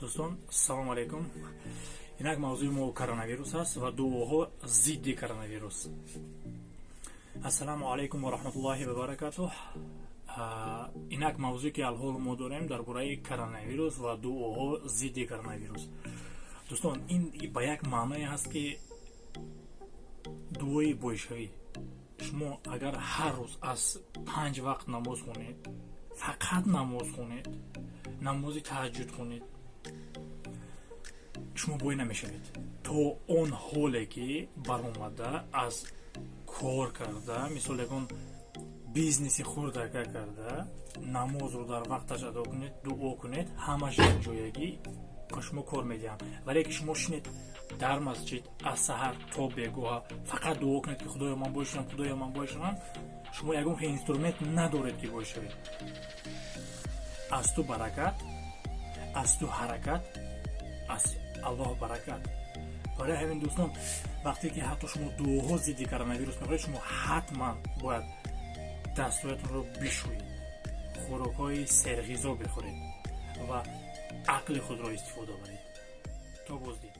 Дӯстон, салому алайкум. Инак мавзӯи мо коронавирус аст ва дуоҳо зидди коронавирус. Ассалому алайкум ва раҳматуллоҳи ва баракатуҳ. Инак мавзӯе, ки алҳол мо дорем, дар бораи коронавирус ва дуоҳо зидди коронавирус. Дӯстон, ин ба як маъное ҳаст, ки дуои бойшавӣ. Шумо агар ҳар рӯз аз 5 вақт намоз хонед, фақат намоз хонед, намози таҳаҷҷуд хонед, шумо бой намешавед, то он ҳоле ки баромада аз кор карда, мисол, ягон бизнеси хурдака карда, намозро дар вақташ адо кунед, дуо кунед, ҳамаш якҷоягӣ ба шумо кор медиҳам. Вале ки шумо шинед дар масҷид аз саҳар то бегоҳа, фақат дуо кунед, ки «Худоё, ман бой шавам, Худоё, ман бой шавам», шумо ягон хел инструмент надоред, ки бой шавед. Аз ту баракат, аз ту ҳаракат, аз Аллоҳ баракат. Барои ҳамин, дӯстон, вақте ки ҳатто шумо дуоҳо зидди коронавирус мехоҳед, шумо ҳатман бояд дастҳоятонро бишӯед, хӯрокҳои серғизо бихӯред ва ақли худро истифода баред. То боздид.